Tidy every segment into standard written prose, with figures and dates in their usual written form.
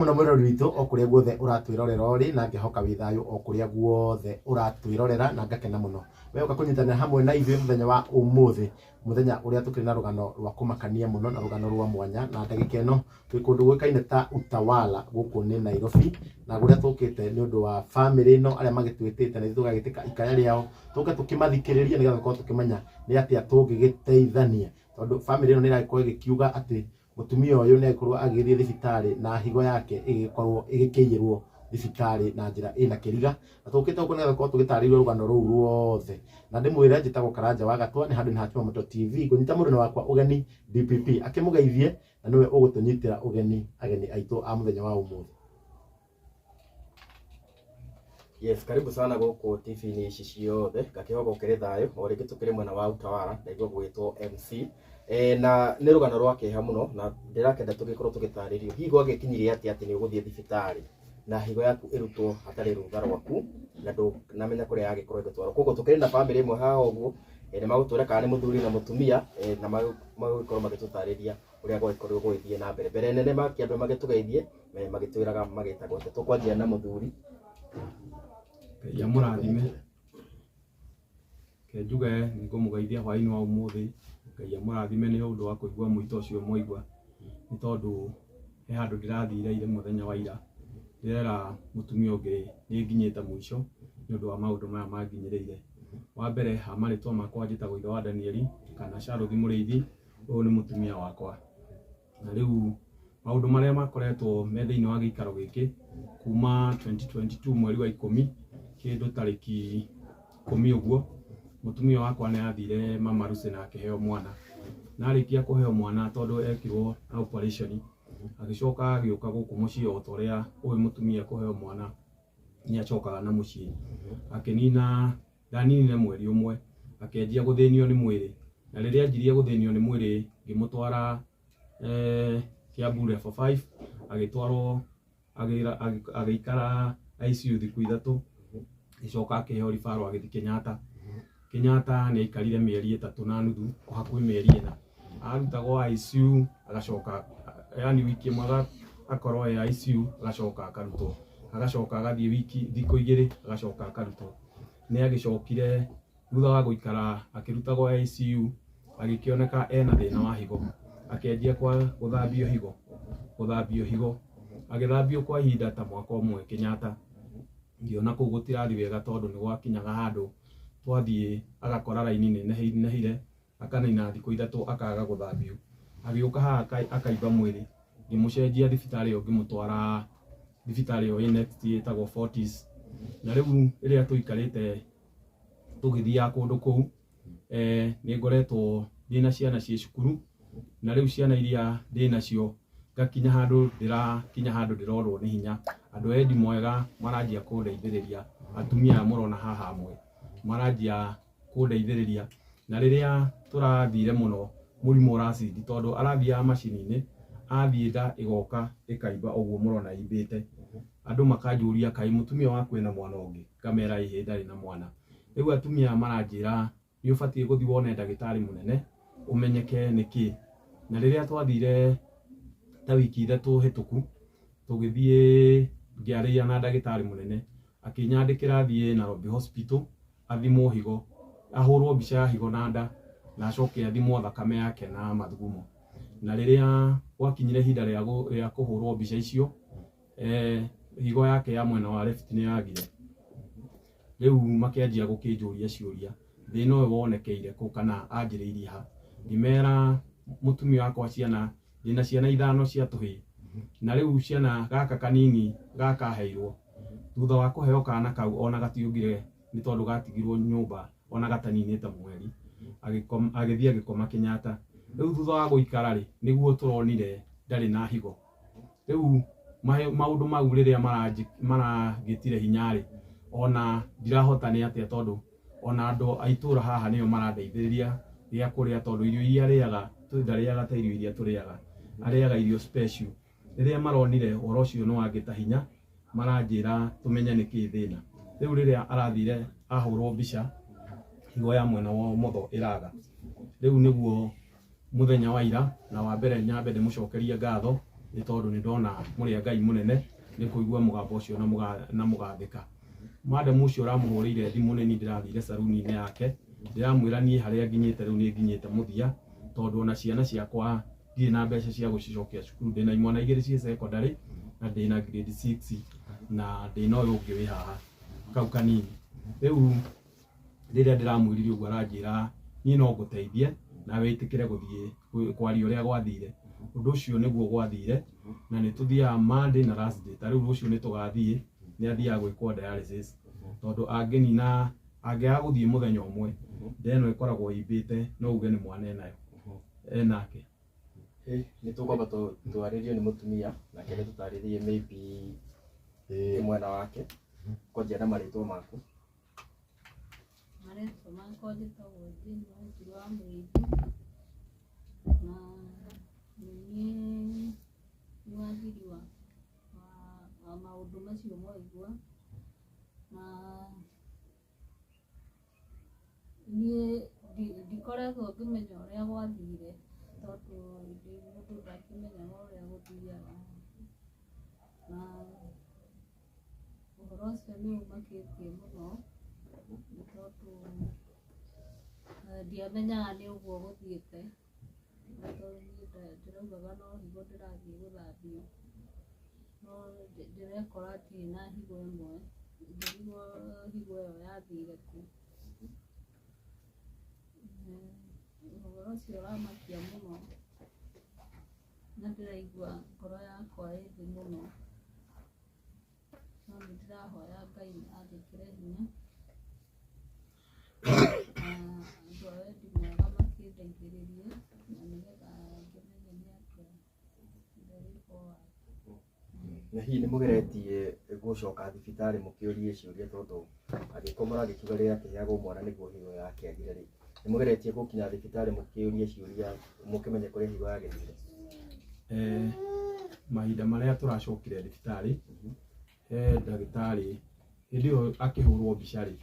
Mũno mwĩroreri witũ o kũrĩa guothe ũratwĩrorera ũrĩ, na ngĩhoka wĩ thayũ o kũrĩa guothe ũratwĩrorera, na ngakena mũno we ũka kũnyitanĩra hamwe na ithuĩ mũthenya wa ũmũthĩ, mũthenya ũrĩa tũkĩrĩ na rũgano rwa kũmakania mũno na rũgano rwa mwanya. Na ndagĩka ĩno twĩ kũndũ gũĩkaine ta Utawala gũkũ nĩ Nairobi, na kũrĩa tũkĩte nĩ ũndũ wa bamĩrĩ ĩno arĩa magĩtwĩtĩte na ithuĩ tũgagĩtĩka ikaya rĩao, tũke tũkĩmathikĩrĩrie nĩgetha tũkorwo tũkĩmenya nĩ atĩa tũngĩgĩteithania, tondũ bamĩrĩ ĩno nĩ ĩragĩkorwo ĩgĩkiuga atĩ mũtumia ũyũ nĩ agĩkorwo agĩthiĩ thibitarĩ na higo yake ĩgĩkorwo ĩgĩkĩiyĩrwo thibitarĩ na njĩra ĩna kĩriga. Na tũkĩte gũkũ nĩgetha tũkorwo tũgĩtarĩrio rũgano rũu ruothe. Na ndĩmwĩre njĩtagwo Karanja wa Gatwa, nĩ handũ-inĩ ha Kĩmamoto TV. Ngũnyita mũruna wakwa ũgeni DPP akĩmũgeithie, na nĩwe ũgũtũnyitĩra ũgeni ageni aitũ a mũthenya wa ũmũthĩ. Yes, karibu sana gũkũ TV-inĩ ici ciothe. Ngakĩhoka ũkĩrĩ thayũ. O rĩngĩ tũkĩrĩ mwena wa Utawala, ndaigua gũgĩtwo MC. E, na nĩ rũgano rwa kĩeha mũno na ndĩrakenda tũgĩkorwo tũgĩtarĩrio hihi gwagĩkinyire atĩa atĩ nĩ ũgũthiĩ thibitarĩ na higo yaku ĩrutwo hatarĩ rũtha rwaku na ndũnamenya kũrĩa yagĩkorwo ĩgĩtwarwo. Koguo tũkĩrĩ na bamĩrĩ ĩmwe haha ũguo, nĩ magũtwĩra kana nĩ mũthuri na mũtumia, na magũgĩkorwo magĩtũtarĩria ũrĩa gwagĩkorirwo gũgĩthiĩ na mbere. Mbere nene makĩambe magĩtũgeithie magĩtwĩraga magĩtagwo atĩa. Tũkwanjia na mũthuri. Ngai amũrathime. Reke njuge nĩ ngũmũgeithia hwaĩ-inĩ wa ũmũthĩ. Ngai amũrathime nĩ ũndũ wa kũigua mũito ũcio mwaigua, nĩ tondũ he handũ ndĩrathire ira mũthenya wa ira, ndĩrera mũtumia ũngĩ nĩ nginyĩte mũico nĩ ũndũ wa maũndũ maya manginyĩrĩire. Wa mbere ha marĩtwa makwa njĩtagwo ithe wa Danieli kana Charles Mũrĩithi, ũyũ nĩ mũtumia wakwa. Na rĩu maũndũ marĩa makoretwo me thĩinĩ wa gĩikaro gĩkĩ kuma 2022 mweri wa ikũmi kĩndũ tarĩki ikũmi ũguo, mũtumia wakwa nĩ athire mama Lucy na akĩheo mwana. Na arĩkia kũheo mwana tondũ ekirwo na operation, agĩcoka agĩũka gũkũ mũciĩ o ta ũrĩa ũĩ mũtumia kũheo mwana nĩ acokaga na mũciĩ. Akĩnina, ndaninire mweri ũmwe, akĩanjia gũthĩnio nĩ mwĩrĩ. Na rĩrĩa anjirie gũthĩnio nĩ mwĩrĩ ngĩmũtwara Kiambu level 5, agĩtwarwo agĩikara ICU thikũ ithatũ, agĩcoka akĩheo referral agĩthiĩ Kenyatta. Kenyatta nĩ aikarire mĩeri ĩtatũ na nuthu, o hakuhĩ mĩeri ĩna. Arutagwo ICU agacoka, yani wiki ĩmwe akorwo e ICU, agacoka akarutwo, agacoka agathiĩ wiki thikũ igĩrĩ, agacoka akarutwo. Nĩ agĩcokire thutha wa gũikara akĩrutagwo ICU, agĩkĩoneka ena thĩna wa higo, akĩanjia kwa gũthambio higo, gũthambio higo, agĩthambio kwa ihinda ta mwaka ũmwe Kenyatta. Ngĩona kũu gũtirathiĩ wega tondũ nĩ gwakinyaga handũ twathiĩ agakora raini nĩ ĩnehire, akanina thikũ ithatũ akaga gũthambio. Agĩũka haha akaimba mwĩrĩ, ngĩmũcenjia thibitarĩ ĩyo ngĩmũtwara thibitarĩ ĩyo ĩ next ĩtagwo Fortis. Na rĩu rĩrĩa tũikarĩte tũgĩthiaga kũndũ kũu, nĩ ngoretwo ndĩna ciana ciĩ cukuru, na rĩu ciana iria ndĩnacio ngakinya handũ ndĩrakinya handũ ndĩrorwo nĩ hinya. Andũ a wendi mwega maranjia kũndeithĩrĩria, atumia aya mũrona haha amwe maranjia kũndeithĩrĩria. Na rĩrĩa tũrathire mũno mũrimũ ũracindi, tondũ arathiaga macini-inĩ, athiĩ nda ĩgoka ĩkaimba ũguo mũrona ĩimbĩte. Andũ makanjũria kaĩ mũtumia waku ena mwana ũngĩ, ngamera ĩhĩ ndarĩ na mwana. Rĩu atumia aya maranjĩra nĩ ũbatiĩ gũthiĩ wone ndagĩtarĩ mũnene ũmenyeke nĩkĩ. Na rĩrĩa twathire ta wiki ithatũ hĩtũku, tũgĩthiĩ ngĩaria na ndagĩtarĩ mũnene, akĩnyandĩkĩra thiĩ Nairobi Hospital athimwo higo, ahũrwo mbica ya higo na nda, na acoke athimwo thakame yake na mathugumo. Na rĩrĩa gwakinyire ihinda rĩa kũhũrwo mbica icio, higo yake ya mwena wa left nĩ yagire. Rĩu makĩanjia gũkĩnjũria ciũria, thĩna ũyũ wonekeire kũ kana anjĩrĩirie ha. Ngĩmera mũtumia wakwa ciana, ndĩna ciana ithano cia tũhĩĩ, na rĩu ciana gaka kanini gakaheirwo, thutha wa kũheo kana kau ona gationgire nĩ tondũ gatigirwo nyũmba ona gataninĩte mweri, agĩthiĩ agĩkoma Kenyatta. Rĩu thutha wa gũikara rĩ, nĩguo tũronire ndarĩ na higo. Rĩu maũndũ mau rĩrĩa marangĩtire hinya rĩ, ona ndirahota nĩ atĩa, tondũ ona andũ a itũra haha nĩo marandeithĩrĩria gĩa kũrĩa, tondũ irio iria arĩaga ndarĩaga ta irio iria tũrĩaga, arĩaga irio special. Rĩrĩa maronire ũhoro ũcio nĩ wangĩta hinya, maranjĩra tũmenye nĩkĩ thĩna. Rĩu rĩrĩa arathire ahũrwo mbica, higo ya mwena wa ũmotho ĩraga. Rĩu nĩguo mũthenya wa ira, na wa mbere nyambe ndĩmũcokerie ngatho Nĩ tondũ nĩ ndona mũrĩ a Ngai mũnene nĩ kũigua mũgambo ũcio na mũgathĩka. Madam ũcio ũramũhũrĩire thimũ nĩ niĩ ndĩrathire saruni-inĩ yake, ndĩramwĩra niĩ harĩa nginyĩte rĩu nĩ nginyĩte mũthia, tondũ ona ciana ciakwa ndirĩ na mbeca cia gũcicokia cukuru, ndĩna imwana igĩrĩ ciĩ secondary na ndĩna grade 6 na ndĩna ũyũ ũngĩ wĩ haha kau kanini. Rĩu rĩrĩa ndĩramwĩrire ũguo aranjĩra niĩ no ngũteithie nawe ĩtĩkĩre gũthiĩ kwaria ũrĩa gwathire. Ũndũ ũcio nĩguo gwathire na nĩ tũthiaga Monday na Thursday, ta rĩu rũciũ nĩ tũgathiĩ, nĩ athiaga gwĩkwo dialysis tondũ angĩnina angĩaga gũthiĩ mũthenya ũmwe nda ĩno ĩkoragwo ĩimbĩte no uge nĩ mwana enayo enake. Nĩ tũkwamba twarĩrio nĩ mũtumia nake nĩ tũtarĩrie maybe mwena wake kwanjia na marĩtwa maku. Marĩtwa makwa njĩtagwo Jane Wanjiru wa Mũrĩithi na nĩ niĩ mwathiri wa maũndũ macio mwaigua, na niĩ ndikoretwo ngĩmenya ũrĩa gwathire tondũ ndĩ mũndũ ndakĩmenyaga ũrĩa gũthiaga, na ũhoro ũcio nĩ ũmakĩtie mũno nĩ tondũ ndiamenyaga nĩ ũguo gũthiĩte, nĩ tondũ niĩ ndĩraugaga no higo ndĩrathiĩ gũthambio, no ndĩrekora ndirĩ na higo ĩmwe, ngĩrigwo higo ĩyo yathire kũ. Ũhoro ũcio ũramakia mũno na ndĩraigua ngoro yakwa ĩ thĩ mũno, no nĩ ndĩrahoya Ngai anjĩkĩre hinya na andũ a wendi mwega makĩndeithĩrĩrie na nĩgetha ngĩmenye nĩ atĩa ndĩrĩ forward. Na hihi nĩ mũgeretie gũcoka thibitarĩ mũkĩũrie ciũria tondũ angĩkorwo mũragĩkiuga rĩrĩa akĩheagwo mwana nĩguo higo yakĩagire rĩ, nĩ mũgeretie gũkinya thibitarĩ mũkĩũrie ciũria mũkĩmenye kũrĩa higo yagĩthire? Mahinda marĩa tũracokire thibitarĩ, he ndagĩtarĩ hĩndĩ ĩyo akĩhũrwo mbica rĩ,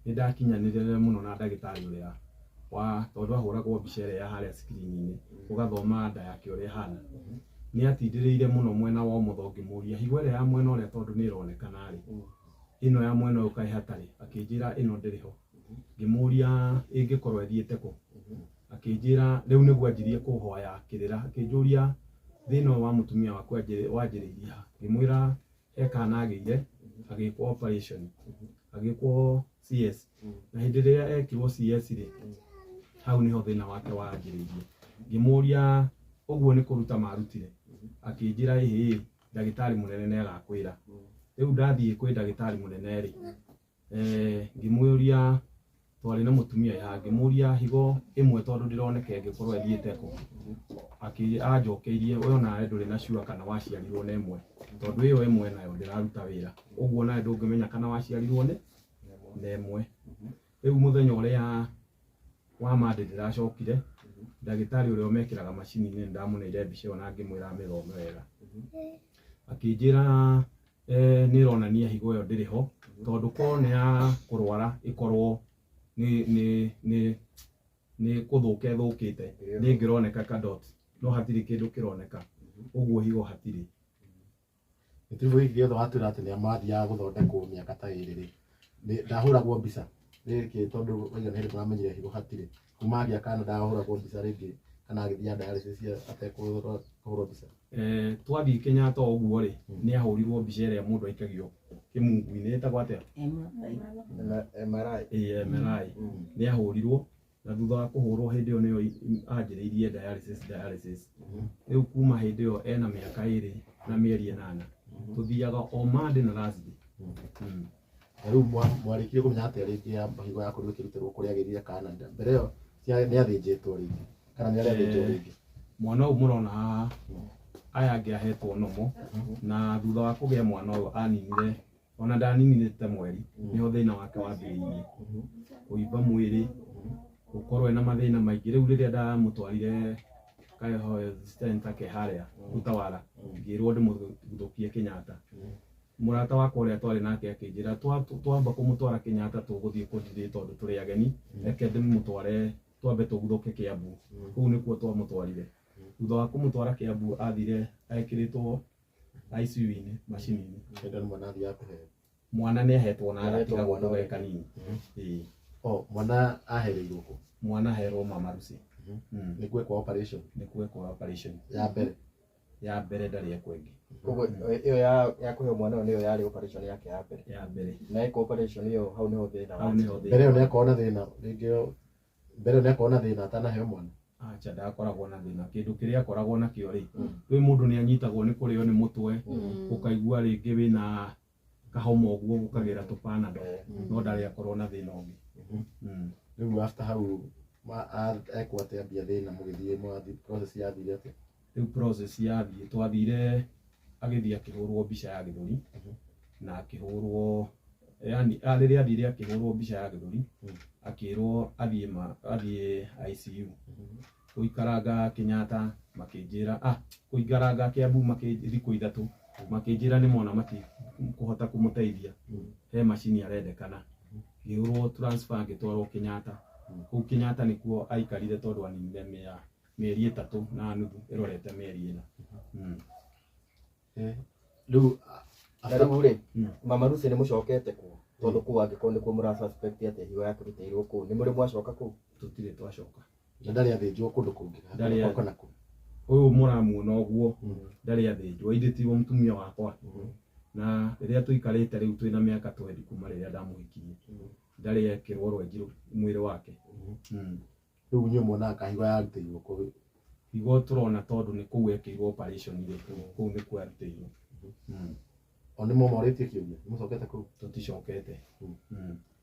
nĩ ndakinyanĩrire mũno na ndagĩtarĩ ũrĩa wa tondũ ahũragwo mbica ĩrĩa ya harĩa screen-inĩ ũgathoma nda yake ũrĩa ĩhana. Nĩ atindĩrĩire mũno mwena wa ũmotho ngĩmũria higo ĩrĩa ya mwena ũrĩa tondũ nĩ ĩronekana rĩ, ĩno ya mwena ũyũ kaĩ hatarĩ, akĩnjĩra ĩno ndĩrĩ ho. Ngĩmũria ĩngĩkorwo ĩthiĩte kũ, akĩnjĩra rĩu nĩguo anjirie kũhoya kĩrĩra, akĩnjũria thĩna ũyũ wa mũtumia waku wanjĩrĩirie ha, ngĩmwĩra he kana agĩire agĩkwo operation, agĩkwo CS, na hĩndĩ ĩrĩa ekirwo CS rĩ, hau nĩho thĩna wake wanjĩrĩirie. Ngĩmũria ũguo nĩ kũruta marutire, akĩnjĩra ĩhĩ ndagĩtarĩ mũnene nĩ agakwĩra. Rĩu ndathiĩ kwĩ ndagĩtarĩ mũnene rĩ, ngĩmũria twarĩ na mũtumia haha, ngĩmũria higo ĩmwe tondũ ndĩroneka ĩngĩkorwo ĩthiĩte kũ, anjokeirie we onawe ndũrĩ na sure kana waciarirwo na ĩmwe, tondũ ĩyo ĩmwe nayo ndĩraruta wĩra, ũguo nawe ndũngĩmenya kana waciarirwo nĩ na ĩmwe. Rĩu mũthenya ũrĩa wa Monday ndĩracokire, ndagĩtarĩ ũrĩa ũmekĩraga macini-inĩ nĩ ndamũneire mbica ĩyo na ngĩmwĩra amĩthome wega, akĩnjĩra nĩ ĩronania higo ĩyo ndĩrĩ ho, tondũ korwo nĩ ya kũrwara ĩkorwo nĩ kũthũka ĩthũkĩte nĩ ĩngĩroneka ka dot, no hatirĩ kĩndũ kĩroneka, ũguo higo hatirĩ. Gĩtiribũ gĩkĩ gĩothe watwĩra atĩ nĩ mathiaga gũthondekwo mĩaka ta ĩrĩ rĩ, ndahũragwo mbica rĩngĩ tondũ waiga nĩ hĩndĩ mũramenyire higo hatirĩ, kuma agĩa kana ndahũragwo mbica rĩngĩ kana agĩthiaga dialysis atekũhũrwo mbica? Twathiĩ Kenyatta ũguo rĩ, nĩ ahũrirwo mbica ĩrĩa mũndũ aikagio kĩmungu-inĩ, ĩtagwo atĩa? MRI. Ĩĩ, MRI. Nĩ ahũrirwo na thutha wa kũhũrwo hĩndĩ ĩyo nĩyo anjĩrĩirie dialysis. Rĩu kuma hĩndĩ ĩyo ena mĩaka 2 na mĩeri 8 tũthiaga o Monday na Thursday. Na rĩu mwarĩkirie kũmenya atĩa rĩngĩ ya higo yakorirwo ĩkĩrutĩrwo kũrĩa agĩrire kana mbere ĩyo nĩ athĩnjĩtwo rĩngĩ kana nĩ arĩathĩnjwo rĩngĩ? Mwana ũyũ mũrona haha, aya angĩ ahetwo nomo, na thutha wa kũgĩa mwana ũyũ aninire, ona ndaninire mweri, nĩho thĩna wake wambĩrĩirie kũimba mwĩrĩ, gũkorwo ena mathĩna maingĩ. Rĩu rĩrĩa ndamũtwarire Health Center ke harĩa Utawala, ngĩrwo ndĩmũguthũkie Kenyatta. Mũrata wakwa ũrĩa twarĩ nake akĩnjĩra twamba kũmũtwara Kenyatta tũgũthiĩ kũndirĩ tondũ tũrĩ ageni, reke ndĩmũtware twambe tũguthũke Kiambu. Kũu nĩkuo twamũtwarire. Thutha wa kũmũtwara Kiambu athire ekĩrĩtwo ICU-inĩ macini-inĩ. Hĩndĩ ĩyo nĩ mwana athiaga kũheo. Mwana nĩ ahetwo na Nĩ ahetwo agatigagwo mwana ge already. kanini. Ĩĩ. O mwana ahereirwo kũ? Mwana aherwo Mama Lucy. Nĩ gwekwo operation Nĩ gwekwo operation ya mbere. Ya mbere ndarĩ ekwo ĩngĩ. Koguo ĩyo ya kũheo mwana ũyũ nĩyo yarĩ operation yake ya mbere. Ya mbere. Na eka operation ĩyo hau nĩho thĩna Hau wanjia. nĩho thĩna. Mbere ĩyo nĩ akorwo na thĩna rĩngĩ ĩyo mbere ĩyo nĩ akorwo na thĩna atanaheo mwana. Acha ndakoragwo na thĩna. Kĩndũ kĩrĩa akoragwo nakĩo rĩ, kwĩ mũndũ nĩ anyitagwo nĩ kũrĩo nĩ mũtwe, ũkaigua rĩngĩ wĩna kahoma ũguo ũkagĩra tũpanado, no ndarĩ akorwo na thĩna ũngĩ. Rĩu after hau ekwo atĩa ambia thĩna mũgĩthiĩ mwathiĩ process yathire atĩa? Rĩu process yathiĩ twathire agĩthiĩ akĩhũrwo mbica ya gĩthũri na akĩhũrwo yani rĩrĩa athire akĩhũrwo mbica ya gĩthũri akĩrwo athiĩ athiĩ ICU. Gũikaranga Kenyatta makĩnjĩra gũikaranga Kiambu thikũ 3 makĩnjĩra nĩ mona matikũhota kũmũteithia, he macini arendekana. Ngĩhũrwo transfer ngĩtwarwo Kenyatta. Kũu Kenyatta nĩkuo aikarire tondũ aninire mĩeri 3.5 ĩrorete mĩeri 4. Rĩu Na rĩu rĩ, Mm. Mama Lucy nĩ mũcokete kuo tondũ kũu angĩkorwo nĩkuo mũra suspect atĩ higo yakĩrutĩirwo kũu nĩ mũrĩ mwacoka kũu? Tũtirĩ twacoka. Na ndarĩ athĩnjwo kũndũ kũngĩ. Ndarĩ Gũkũ na kũu. Ũyũ mũramuona ũguo ndarĩ athĩnjwo, ithe tiwe mũtumia wakwa. Na rĩrĩa tũikarĩte rĩu twĩna mĩaka 20 kuma rĩrĩa ndamũhikirie ndarĩ ekĩrwo rwenji mwĩrĩ wake. Rĩu inyuĩ muonaga kahigo yarutĩirwo kũ? Higo tũrona tondũ nĩ kũu ekĩirwo operation rĩ, kũu nĩkuo yarutĩirwo. O nĩ mũmorĩtie kĩũria? Nĩ mũcokete kũu? Tũticokete.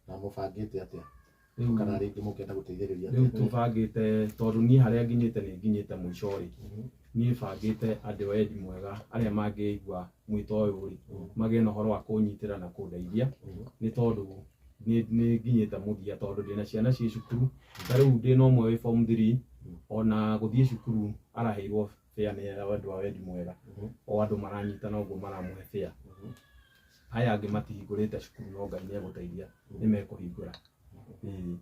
Na mũbangĩte atĩa? Rĩu Kana rĩngĩ mũngĩenda gũteithĩrĩria rĩu atĩa? tũbangĩte tondũ niĩ harĩa nginyĩte nĩ nginyĩte mũico rĩ, niĩ bangĩte andũ a wendi mwega arĩa mangĩigua mwĩto ũyũ rĩ, magĩe na ũhoro wa kũnyitĩra na kũndeithia, nĩ tondũ nĩ nginyĩte mũthia tondũ ndĩna ciana ciĩ cukuru. Ta rĩu ndĩna ũmwe wĩ form 3, ona gũthiĩ cukuru araheirwo fare nĩ andũ a wendi mwega, o andũ maranyitana ũguo maramũhe fare. Aya angĩ matihingũrĩte cukuru no Ngai nĩ egũteithia nĩ mekũhingũra. Ĩĩ.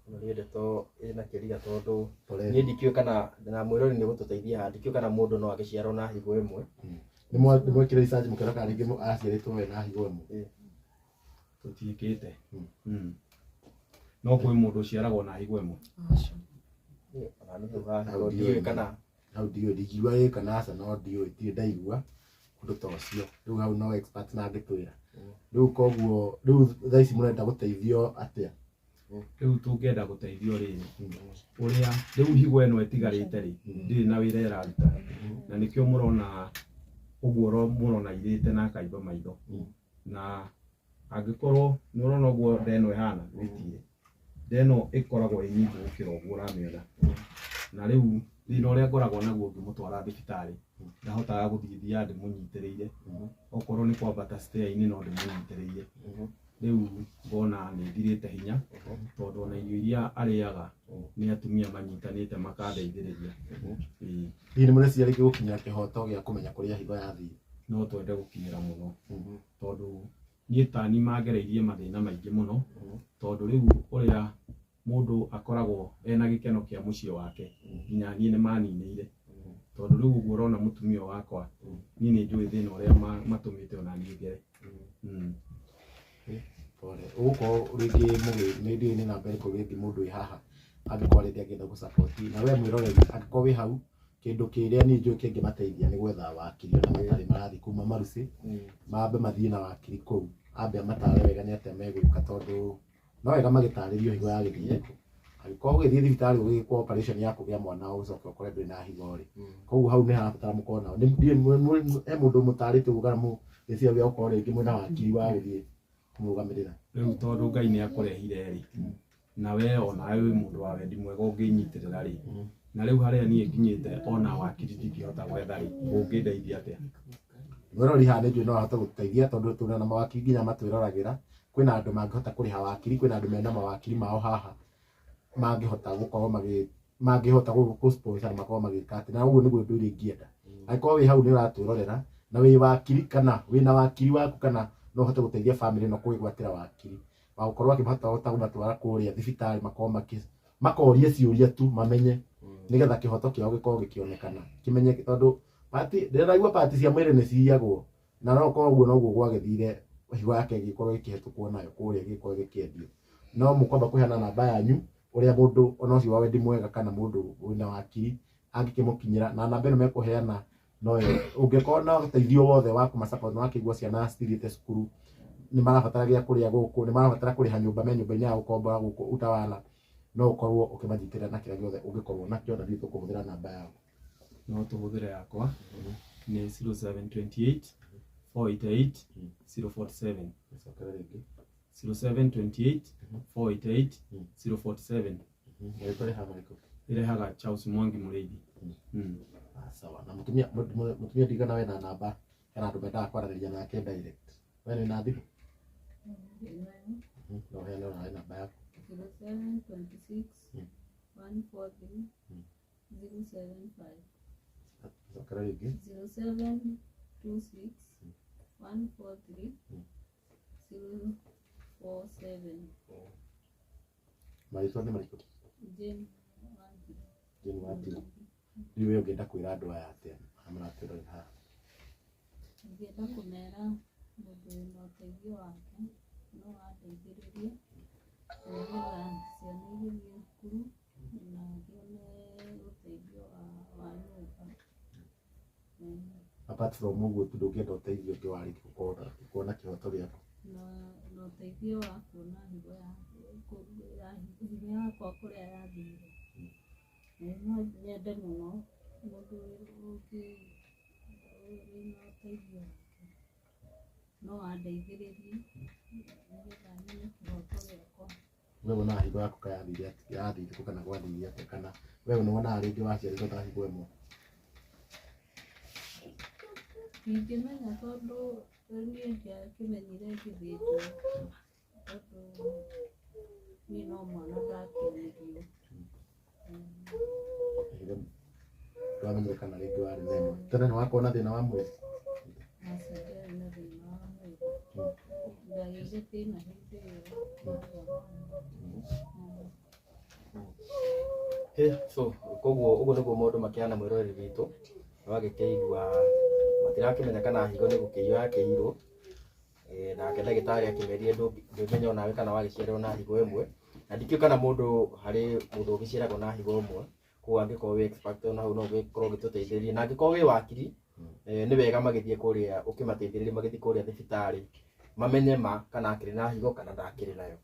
Ĩno nĩ ndeto ĩna kĩriga tondũ Pole. niĩ ndikĩũĩ kana na mwĩrori nĩ gũtũteithia haha, ndikĩũĩ kana mũndũ no agĩciarwo na higo ĩmwe. Nĩ mwekire research mũkĩona kana rĩngĩ aciarĩtwo we na higo ĩmwe? Tũtiĩkĩte. No kwĩ mũndũ ũciaragwo na higo ĩmwe. Ona nĩ haha higo ndiũĩ kana hau ndiũĩ, ndingiuga ĩ kana aca, no ndiũĩ, ndirĩ ndaigua ũndũ ta ũcio. Rĩu hau no expert mangĩtwĩra. Rĩu koguo rĩu thaa ici mũrenda gũteithio atĩa? Rĩu tũngĩenda gũteithio rĩ, ũrĩa rĩu higo ĩno ĩtigarĩte rĩ, ndirĩ na wĩra ĩraruta. Na nĩkĩo mũrona ũguo mũrona irĩte na akaimba maitho. Na angĩkorwo nĩ ũrona ũguo nda ĩno ĩhana, wĩtire. Nda ĩno ĩkoragwo ĩ nyingĩ gũkĩra ũguo ũramĩona. Na rĩu thĩna ũrĩa ngoragwo naguo ngĩmũtwara thibitarĩ, ndahotaga gũthiĩ thiaga ndĩmũnyitĩrĩire. Okorwo nĩ kwambata stair-inĩ no ndĩmũnyitĩrĩire. Rĩu ngona nĩ thirĩte hinya tondũ ona irio iria arĩaga nĩ atumia manyitanĩte makandeithĩrĩria. Ĩĩ. Hihi nĩ mũreciria rĩngĩ gũkinyĩra kĩhoto gĩa kũmenya kũrĩa higo yathiĩ? No twende gũkinyĩra mũno tondũ niĩ ta niĩ mangereirie mathĩna maingĩ mũno tondũ rĩu ũrĩa mũndũ akoragwo ena gĩkeno kĩa mũciĩ wake nginya niĩ nĩ maninĩire tondũ rĩu ũguo ũrona mũtumia wakwa niĩ nĩ njũĩ thĩna ũrĩa matũmĩte ona niĩ ngere. Pole. Ũgũkorwo rĩngĩ nĩ ndiũĩ nĩ namba ĩrĩkũ rĩngĩ mũndũ wĩ haha angĩkorwo rĩngĩ angĩenda gũ-support na we mwĩroreri angĩkorwo wĩ hau kĩndũ kĩrĩa niĩ njũĩ kĩngĩmateithia nĩ gwetha wakiri ona matarĩ marathiĩ kũu Mama Lucy, mambe mathiĩ na wakiri kũu ambe amatare wega nĩ atĩa megwĩka tondũ no wega magĩtarĩrio higo ya gĩthiĩ kũ. Angĩkorwo ũgĩthiĩ thibitarĩ ũgĩkwo operation ya kũgĩa mwana ũcoke ũkore ndũrĩ na higo rĩ, koguo hau nĩ harabatara mũkorwo nao. He mũndũ mũtarĩte ũguo kana rĩciria rĩa gũkorwo rĩngĩ mwĩna wakiri wa gũthiĩ kũmũrũgamĩrĩra? Rĩu tondũ Ngai nĩ akũrehire rĩ, na we onawe wĩ mũndũ wa wendi mwega ũngĩnyitĩrĩra rĩ, na rĩu harĩa niĩ nginyĩte ona wakiri ndingĩhota gwetha rĩ, ũngĩndeithia atĩa? Mwĩrori haha nĩ njũĩ no ahote gũteithia tondũ twĩna na mawakiri nginya matwĩroragĩra. Kwĩna andũ mangĩhota kũrĩha wakiri, kwĩna andũ mena mawakiri mao haha mangĩhota gũkorwo mangĩhota gũ sponsor na makorwo magĩka atĩ, na ũguo nĩguo ũndũ ũrĩa ingĩenda. Angĩkorwo wĩ hau nĩ ũratwĩrorera na wĩ wakiri kana wĩna wakiri waku kana no ũhote gũteithia family ĩno kwĩgwatĩra wakiri wa gũkorwo akĩhota kũmatwara kũrĩa thibitarĩ makorwo Makorie ciũria tu mamenye nĩgetha kĩhoto kĩao gĩkorwo gĩkĩonekana kĩmenye tondũ pati ndĩraigua pati cia mwĩrĩ nĩ ciyagwo na no korwo ũguo noguo gwagĩthire higo yake ĩgĩkorwo ĩkĩhetũkwo nayo kũrĩa ĩgĩkorwo ĩgĩkĩendio. No mũkwamba kũheana namba yanyu ũrĩa mũndũ ona ũcio wa wendi mwega kana mũndũ wĩna wakiri angĩkĩmũkinyĩra na namba ĩno mekũheana noyo ũngĩkorwo na ũteithio wothe wa kũma support nĩ wakĩigua ciana cithiĩte cukuru nĩ marabatara gĩa kũrĩa gũkũ nĩ marabatara kũrĩha nyũmba me nyũmba-inĩ ya gũkombora gũkũ Utawala no ũkorwo ũkĩmanyitĩrĩra na kĩrĩa gĩothe ũngĩkorwo nakĩo na ithuĩ tũkũhũthĩra namba yao. No tũhũthĩre yakwa nĩ 0728 488 047. Cokera rĩngĩ. 0728 488 047. Rĩtwa rĩhana rĩkũ? Ĩrehaga Charles Mwangi Mũrĩithi. Sawa. Na mũtumia mũtumia ndigana we na namba kana andũ mendaga kwaranĩria nake direct. We nĩ na thimũ? No ũheane onawe namba yaku. 0726 143 075. Cokera rĩngĩ. 0726 143 047. Marĩtwa nĩ marĩkũ? Jane Wanjiru. Jane Wanjiru. Rĩu we ũngĩenda kwĩra andũ aya atĩa arĩa maratwĩrorera haha? Ingĩenda kũmera mũndũ wĩna ũteithio wake no andeithĩrĩrie nĩgetha ciana igĩthiĩ cukuru na ngĩone ũteithio wa nyũmba. Apart from ũguo tu ndũngĩenda ũteithio ũngĩ wa rĩngĩ kuona kĩhoto gĩaku? Na ũteithio wa kuona higo higo yakwa kũrĩa yathire. No nyende mũno mũndũ ũngĩ wĩna ũteithio wake no andeithĩrĩrie nĩgetha nyone kĩhoto gĩakwa. We wonaga higo yaku ka yathire yathire kũ kana gwathire atĩa kana we nĩ wonaga rĩngĩ waciarirwo na higo ĩmwe? Ndingĩmenya tondũ niĩ ndiakĩmenyire ngĩthĩnjwo tondũ niĩ no mwana ndakĩonirio. Ndwamenyire kana rĩngĩ warĩ na ĩmwe. Tene nĩ wakorwo na thĩna wa mwĩrĩ? Aca ndiarĩ na thĩna wa mwĩrĩ. Ndagĩire thĩna hĩndĩ ĩyo ndagĩa mwana. So koguo ũguo nĩguo maũndũ makĩhana mwĩroreri witũ wagĩkĩigua matirakĩmenya kana higo nĩ gũkĩiywo yakĩirwo nake ndagĩtarĩ akĩmerie ndũmenya onawe kana wagĩciarĩrwo na higo ĩmwe na ndikĩũĩ kana mũndũ harĩ mũndũ ũgĩciaragwo na higo ĩmwe koguo angĩkorwo wĩ expert ona hau no ũgĩkorwo ũgĩtũteithĩrĩria na angĩkorwo wĩ wakiri nĩ wega magĩthiĩ kũrĩa ũkĩmateithĩrĩria magĩthiĩ kũrĩa thibitarĩ mamenye ma kana akĩrĩ na higo kana ndakĩrĩ nayo.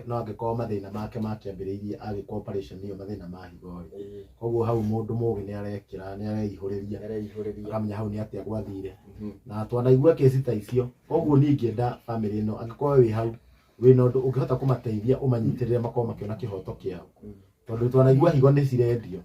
No angĩkorwo mathĩna make makĩambĩrĩirie agĩkwo operation ĩyo mathĩna ma higo rĩ koguo hau mũndũ mũgĩ nĩ arekĩra nĩ areihũrĩria akamenya hau nĩ atĩa gwathire na twanaigua kesi ta icio koguo niĩ ingĩenda bamĩrĩ ĩno angĩkorwo wĩ hau wĩna ũndũ ũngĩhota kũmateithia ũmanyitĩrĩre makorwo makĩona kĩhoto kĩao tondũ twanaigua higo nĩ cirendio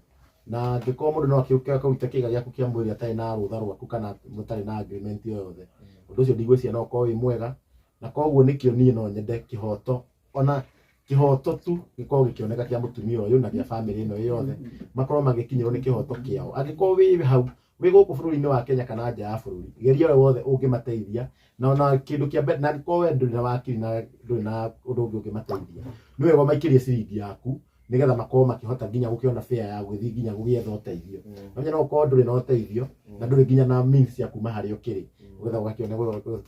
na angĩkorwo mũndũ no akĩũke akũrute kĩga gĩaku kĩa mwĩrĩ atarĩ na rũtha rwaku kana mũtarĩ na agreement o yothe ũndũ ũcio ndigwĩciria no ũkorwo wĩ mwega na koguo nĩkĩo niĩ no nyende kĩhoto ona kĩhoto tu gĩkorwo gĩkĩoneka kĩa mũtumia ũyũ na kĩa bamĩrĩ ĩno yothe makorwo magĩkinyĩrwo nĩ kĩhoto kĩao. Angĩkorwo wĩ hau wĩ gũkũ bũrũri-inĩ wa Kenya kana nja ya bũrũri geria ũrĩa wothe ũngĩmateithia na ona kĩndũ kĩa mbere na angĩkorwo we ndũrĩ na wakiri na ndũrĩ na ũndũ ũngĩ ũngĩmateithia nĩ wega ũmaikĩrie ciringi yaku nĩgetha makorwo makĩhota nginya gũkĩona fare ya gũgĩthiĩ nginya gũgĩetha ũteithio. Nomenya no ũkorwo ndũrĩ na ũteithio na ndũrĩ nginya na means ya kuma harĩa ũkĩrĩ ũgetha ũgakĩona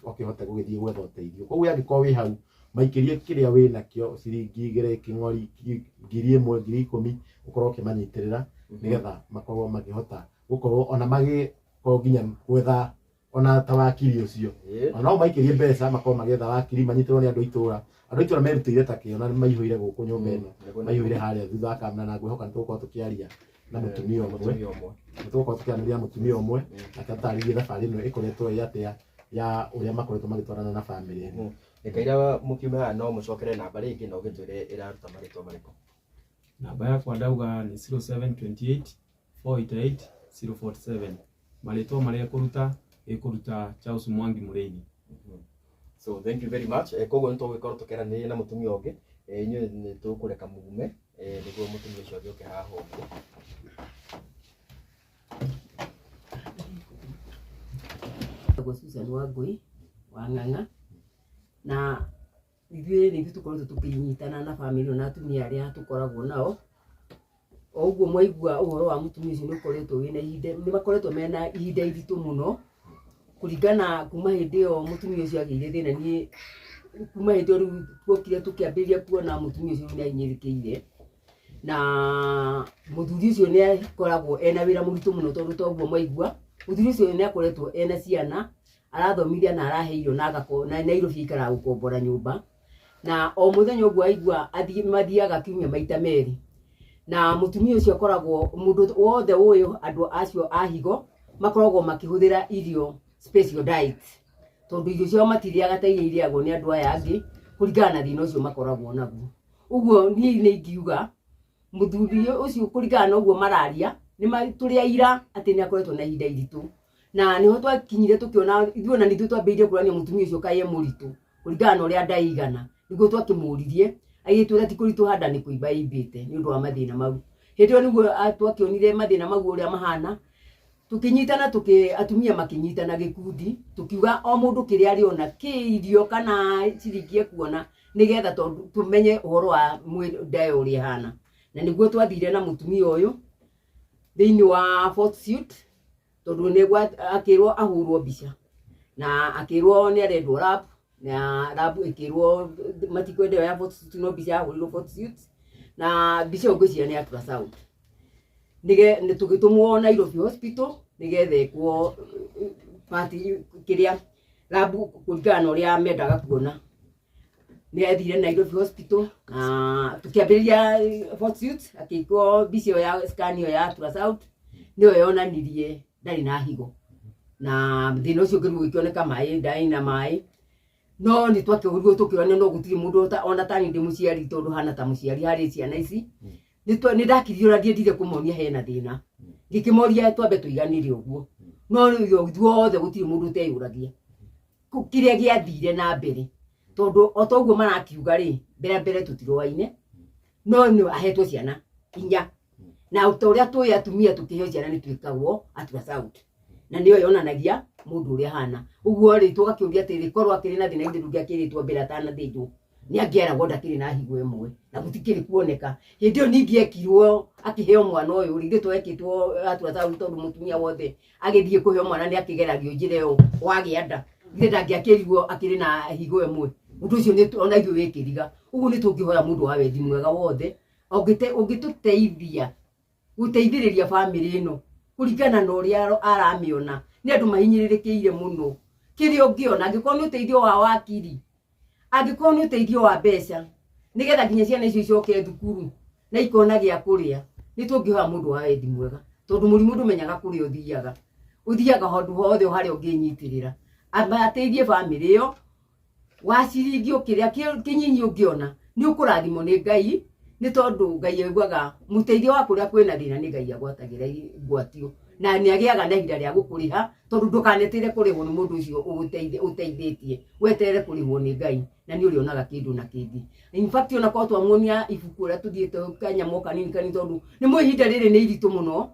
ũkĩhote gũgĩthiĩ gwetha ũteithio. Koguo angĩkorwo wĩ hau maikĩrie kĩrĩa wĩ nakĩo ciringi igĩrĩ kĩng'ori 1,000 10,000 ũkorwo ũkĩmanyitĩrĩra nĩgetha makorwo makĩhota gũkorwo ona magĩkorwo nginya gwetha ona ta wakiri ũcio ona no maikĩrie mbeca makorwo magĩetha wakiri manyitĩrwo nĩ andũ a itũra andũ a itũra merutĩire ta kĩo na maihũire gũkũ nyũmba ĩno maihũire harĩa thutha wa kamera na ngwĩhoka nĩ tũgũkorwo tũkĩaria na mũtumia ũmwe nĩ tũgũkorwo tũkĩaranĩria na mũtumia ũmwe akĩtarĩria thabarĩ ĩno ĩkoretwo ĩ atĩa ya ũrĩa makoretwo magĩtwarana na bamĩrĩ ĩno. Reke mũkiume haha no mũcokere namba rĩngĩ na ũgĩtwĩre ĩraruta marĩtwa marĩkũ. Namba yakwa ndauga nĩ 0728 488 047. Marĩtwa marĩa ĩkũruta ĩkũruta Charles Mwangi Mũrĩithi. So thank you very much. Koguo nĩ tũgũgĩkorwo tũkĩaranĩria na mũtumia ũngĩ inyuĩ nĩ tũkũreka mume nĩguo mũtumia ũcio agĩũke haha ũguo. Njĩtagwo Susan Wangui wa Ng'ang'a na ithuĩ nĩ ithuĩ tũkoretwo tũkĩnyitana na bamĩrĩ ĩno na atumia arĩa tũkoragwo nao. O ũguo mwaigua ũhoro wa mũtumia ũcio nĩ ũkoretwo wĩna ihinda, nĩ makoretwo mena ihinda iritũ mũno kũringana kuma hĩndĩ ĩyo mũtumia ũcio agĩire thĩna. Niĩ kuma hĩndĩ ĩyo rĩu tuokire tũkĩambĩrĩria kuona mũtumia ũcio nĩ ahinyĩrĩkĩire, na mũthuri ũcio nĩ akoragwo ena wĩra mũritũ mũno, tondũ toguo mwaigua mũthuri ũcio nĩ akoretwo ena ciana arathomithia na arahe irio na agakorwo na Nairobi aikaraga gũkombora nyũmba, na o mũthenya ũguo aigua mathiaga kiumia maita merĩ. Na mũtumia ũcio akoragwo mũndũ wothe ũĩ andũ acio a higo makoragwo makĩhũthĩra irio special diet, tondũ irio ciao matirĩaga ta iria irĩagwo nĩ andũ aya angĩ kũringana na thĩna ũcio makoragwo naguo. Ũguo niĩ nĩ ingiuga mũthuri ũcio kũringana na ũguo mararia nĩ tũrĩ aira atĩ nĩ akoretwo na ihinda iritũ, na nĩho twakinyire tũkĩona ithuĩ ona nithuĩ twambĩrĩirie kũrania mũtumia ũcio kaĩ e mũritũ kũringana na ũrĩa ndaigana, nĩguo twakĩmũririe agĩtwĩra ti kũritũha nda nĩ kũimba ĩimbĩte nĩ ũndũ wa mathĩna mau. Hĩndĩ ĩyo nĩguo twakĩonire mathĩna mau ũrĩa mahana, tũkĩnyitana atumia makĩnyitana gĩkundi, tũkiuga o mũndũ kĩrĩa arĩona kĩ irio kana ciringi ekuona nĩgetha tondũ tũmenye ũhoro wa nda ĩyo ũrĩa ĩhana. Na nĩguo twathire na mũtumia ũyũ thĩinĩ wa Fort Suite, tondũ nĩguo akĩrwo ahũrwo mbica na akĩrwo nĩ arendwo lab, na lab ĩkĩrwo matikwenda ĩyo ya Fort Suite, no mbica yahũrirwo Fort Suite na mbica ĩyo ngwĩciria nĩ ultrasound. Nĩ tũgĩtũmwo Nairobi Hospital nĩgetha ĩkwo pati kĩrĩa lab kũringana na ũrĩa mendaga kuona. Nĩ athire Nairobi Hospital na tũkĩambĩrĩria Fort Suite, akĩkwo mbica ĩyo ya scan ĩyo ya ultrasound, nĩyo yonanirie ndarĩ na higo, na thĩna ũcio ũngĩ rĩu ũgĩkĩoneka maĩ ndarĩ na maĩ. No nĩ twakĩũrirwo tũkĩonio no gũtirĩ mũndũ ona tani ndĩ mũciari, tondũ hana ta mũciari harĩ ciana ici. Nĩ ndakirie ũrĩa ndiendire kũmonia hena thĩna, ngĩkĩmoria twambe tũiganĩre ũguo, no rĩu ithuothe gũtirĩ mũndũ ũteyũragia kĩrĩa gĩathire na mbere, tondũ o ta ũguo marakiuga rĩ, mbere mbere tũtiroaine, no nĩ ahetwo ciana inya, na ta ũrĩa tũĩ atumia tũkĩheo ciana nĩ twĩkagwo ultrasound, na nĩyo yonanagia mũndũ ũrĩa ahana. Ũguo rĩ tũgakĩũria atĩrĩ, korwo akĩrĩ na thĩna ithe ndũngĩakĩrĩtwo mbere atanathĩnjwo, nĩ angĩaragwo ndakĩrĩ na higo ĩmwe na gũtikĩrĩ kuoneka. Hĩndĩ ĩyo ningĩ ekirwo akĩheo mwana ũyũ rĩ, ithuĩ twekĩtwo ultrasound tondũ mũtumia wothe agĩthiĩ kũheo mwana nĩ akĩgeragio njĩra ĩyo wagĩa nda, ithe ndangĩakĩrirwo akĩrĩ na higo ĩmwe. Ũndũ ũcio nĩ ona ithuĩ wĩkĩriga. Ũguo nĩ tũngĩhoya mũndũ wa wendi mwega wothe ũngĩtũteithia gũteithĩrĩria bamĩrĩ ĩno kũringana na ũrĩa aramĩona, nĩ andũ mahinyĩrĩrĩkĩire mũno. Kĩrĩa ũngĩona, angĩkorwo nĩ ũteithio wa wakiri, angĩkorwo nĩ ũteithio wa mbeca, nĩgetha nginya ciana icio icoke thukuru na ikona gĩa kũrĩa, nĩ tũngĩhoya mũndũ wa wendi mwega, tondũ mũrimũ ndũmenyaga kũrĩa ũthiaga, ũthiaga handũ hothe harĩa ũngĩnyitĩrĩra. Ateithie bamĩrĩ ĩyo wa ciringi o kĩrĩa kĩnyinyi ũngĩona, nĩ ũkũrathimwo nĩ Ngai, nĩ tondũ Ngai aiguaga mũteithio wa kũrĩa kwĩna thĩna nĩ Ngai agwatagĩra ngwatio, na nĩ agĩaga na ihinda rĩa gũkũrĩha, tondũ ndũkanetĩre kũrĩhwo nĩ mũndũ ũcio ũteithĩtie, weterere kũrĩhwo nĩ Ngai na nĩ ũrĩonaga kĩndũ na kĩngĩ. In fact ona korwo twamuonia ibuku ũrĩa tũthiĩte kanyamũ kanini kanini, tondũ nĩ mũĩ ihinda rĩrĩ nĩ iritũ mũno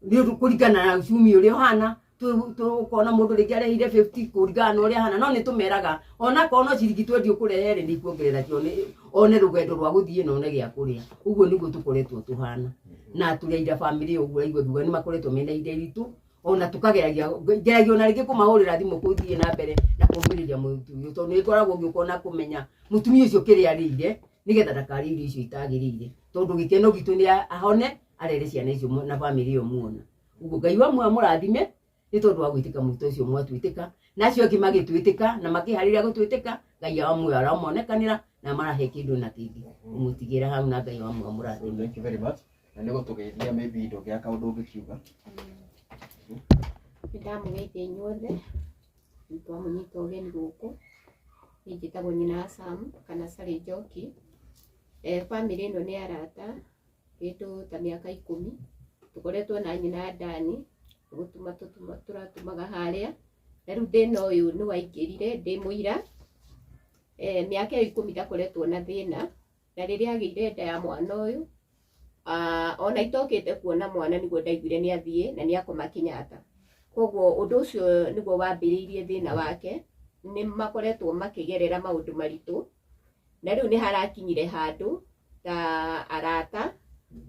nĩ ũndũ kũringana na uchumi ũrĩa ũhana, tũkona mũndũ rĩngĩ arehire 50 kũringana na ũrĩa ahana, no nĩ tũmeraga onakorwo no ciringi 20 ũkũrehe rĩ, nĩ ikuongerera cio one rũgendo rwa gũthiĩ na one gĩa kũrĩa. Ũguo nĩguo tũkoretwo tũhana na tũrĩ aira bamĩrĩ ũguo aigua ngiuga nĩ makoretwo mena ihinda iritũ, ona tũkageragia ngeragia ona rĩngĩ kũmahũrĩra thimũ kũthiĩ na mbere na kũmĩrĩria mũtumia, tondũ nĩ ngoragwo ngĩũka na kũmenya mũtumia ũcio kĩrĩa arĩire nĩgetha ndakarĩe irio icio itagĩrĩire, tondũ gĩkeno gitũ nĩ ahone arere ciana icio na bamĩrĩ ĩyo muona. Ũguo Ngai wa muoyo amũrathime nĩ tondũ wa gwĩtĩka mwĩto ũcio mwatwĩtĩka, na acio angĩ magĩtwĩtĩka na makĩharĩria gũtwĩtĩka, Ngai wa muoyo aramonekanĩra na marahe kĩndũ na kĩngĩ. Ũmũtigĩra hau na Ngai wa muoyo amũrathime. Thank you very much. Na nĩ gũtũgeithia maybe ndũngĩaga kaũndũ ũngĩkiuga. Nĩ ndamũgeithia inyuothe, nĩ twamũnyita ũgeni gũkũ. Niĩ njĩtagwo nyina wa Sam kana Sally Njoki. Bamĩrĩ ĩno nĩ arata kĩndũ ta mĩaka 10 tũkoretwo na nyina Dani gũtuma tũratumaga harĩa, na rĩu thĩna ũyũ nĩ waingĩrire ndĩ mũira. Mĩaka ĩyo 10 ndakoretwo na thĩna, na rĩrĩa agĩire nda ya mwana ũyũ, ona itokĩte kuona mwana nĩguo ndaiguire nĩ athiĩ na nĩ akoma Kenyatta. Koguo ũndũ ũcio nĩguo wambĩrĩirie thĩna wake. Nĩ makoretwo makĩgerera maũndũ maritũ, na rĩu nĩ harakinyire handũ ta arata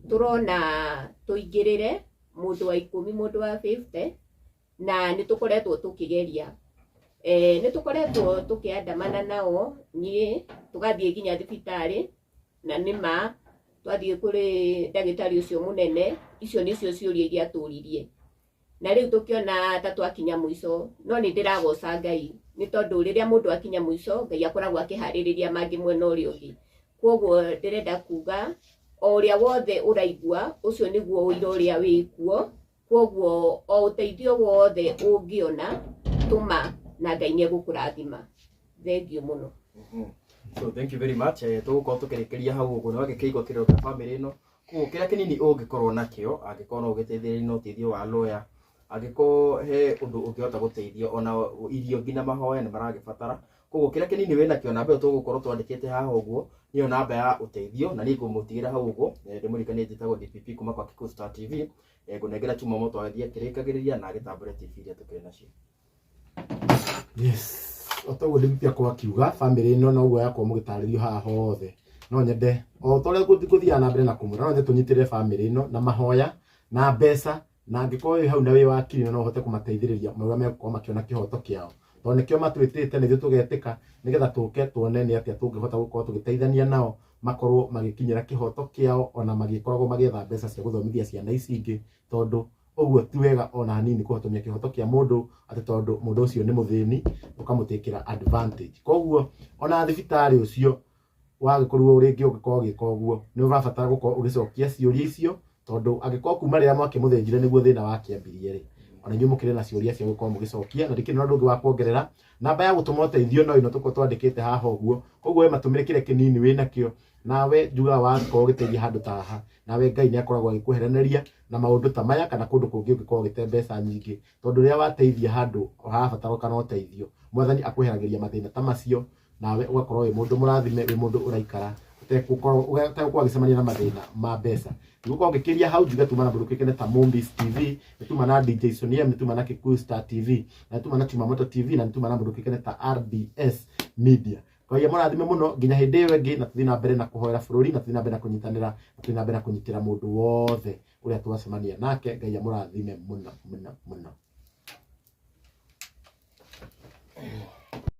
Tũrona tũingĩrĩre mũndũ wa 10, mũndũ wa 50, na nĩ tũkoretwo tũkĩgeria. Nĩ tũkoretwo tũkĩandamana nao, niĩ tũgathiĩ nginya thibitarĩ, na nĩ ma twathiĩ kũrĩ ndagĩtarĩ ũcio mũnene, icio nĩcio ciũria iria atũririe. Na rĩu tũkĩona ta twakinya mũico, no nĩ ndĩragoca Ngai nĩ tondũ rĩrĩa mũndũ akinya mũico, Ngai akoragwo akĩharĩrĩria mangĩ mwena ũrĩa ũngĩ. Koguo ndĩrenda kuga o ũrĩa wothe ũraigua, ũcio nĩguo ũira ũrĩa wĩkuo. Koguo o ũteithio wothe ũngĩona, tũma na Ngai nĩ egũkũrathima. Thengiũ mũno. So thank you very much. Tũgũkorwo tũkĩrĩkĩria hau ũguo, nĩ wagĩkĩigua kĩrĩro kĩa bamĩrĩ ĩno. Koguo kĩrĩa kĩnini ũngĩkorwo nakĩo, angĩkorwo no ũgĩteithĩrĩrie na ũteithio wa lawyer, angĩkorwo he ũndũ ũngĩhota gũteithio, ona irio nginya mahoya nĩ maragĩbatara. Koguo kĩrĩa kĩnini wĩnakĩo, namba ĩyo tũgũkorwo twandĩkĩte haha ũguo, nĩyo namba ya ũteithio, na niĩ ngũmũtigĩra hau ũguo. Ndĩmũririkanie njĩtagwo DPP kuma kwa Kikuyu Star TV. Ngũnengera Chuma Moto agĩthiĩ akĩrĩkagĩrĩria na agĩtambũre TV iria tũkĩrĩ nacio. Yes, o toguo DPP akwa akiuga bamĩrĩ ĩno noguo yakorwo mũgĩtarĩrio haha hothe, no nyende o ta ũrĩa ngũthiaga na mbere na kũmwĩra, no nyende tũnyitĩrĩre bamĩrĩ ĩno na mahoya na mbeca, na angĩkorwo wĩ hau na wĩ wakiri no ũhote kũmateithĩrĩria marĩa megũkorwo makĩona kĩhoto kĩao, tondũ nĩkĩo matwĩtĩte na ithuĩ tũgetĩka nĩgetha tũke tuone nĩ atĩa tũngĩhota gũkorwo tũgĩteithania nao makorwo magĩkinyĩra kĩhoto kĩao, ona magĩkoragwo magĩetha mbeca cia gũthomithia ciana ici ingĩ, tondũ ũguo ti wega ona hanini kũhotomia kĩhoto kĩa mũndũ atĩ tondũ mũndũ ũcio nĩ mũthĩni ũkamũtĩkĩra advantage. Koguo ona thibitarĩ ũcio wagĩkorirwo rĩngĩ ũngĩkorwo ũgĩka ũguo, nĩ ũrabatara gũkorwo ũgĩcokia ciũria icio, tondũ angĩkorwo kuma rĩrĩa mwakĩmũthĩnjire nĩguo thĩna wakĩambirie rĩ, ona inyuĩ mũkĩrĩ na ciũria cia gũkorwo mũgĩcokia. Na ndikĩrĩ na ũndũ ũngĩ wa kuongerera, namba ya gũtũma ũteithio no ĩno tũkorwo twandĩkĩte haha ũguo. Koguo we matũmĩre kĩrĩa kĩnini wĩnakĩo, nawe njugaga wakorwo ũgĩteithia handũ ta haha, nawe Ngai nĩ akoragwo agĩkweheranĩria na maũndũ ta maya kana kũndũ kũngĩ ũngĩkorwo ũgĩte mbeca nyingĩ, tondũ rĩrĩa wateithia handũ harabatarũkana ũteithio, Mwathani akweheragĩria mathĩna ta macio, nawe ũgakorwo wĩ mũndũ mũrathime, wĩ mũndũ ũraikara ũtegũkorwo ũgĩcemania na mathĩna ma mbeca. Ndigũkorwo ngĩkĩria hau, njuge tuma na mũndũ ũkĩkene ta Mombis TV, nĩ tuma na DJ Sonia, nĩ tuma na Kikuyu Star TV, na nĩ tuma na Chumamoto TV, na nĩ tuma na mũndũ ũkĩkene ta RBS Media. Ngai amũrathime mũno nginya hĩndĩ ĩyo ĩngĩ, na tũthiĩ na mbere na kũhoera bũrũri, na tũthiĩ na mbere na kũnyitanĩra, na tũthiĩ na mbere na kũnyitĩra mũndũ wothe ũrĩa twacemania nake. Ngai amũrathime mũno mũno mũno.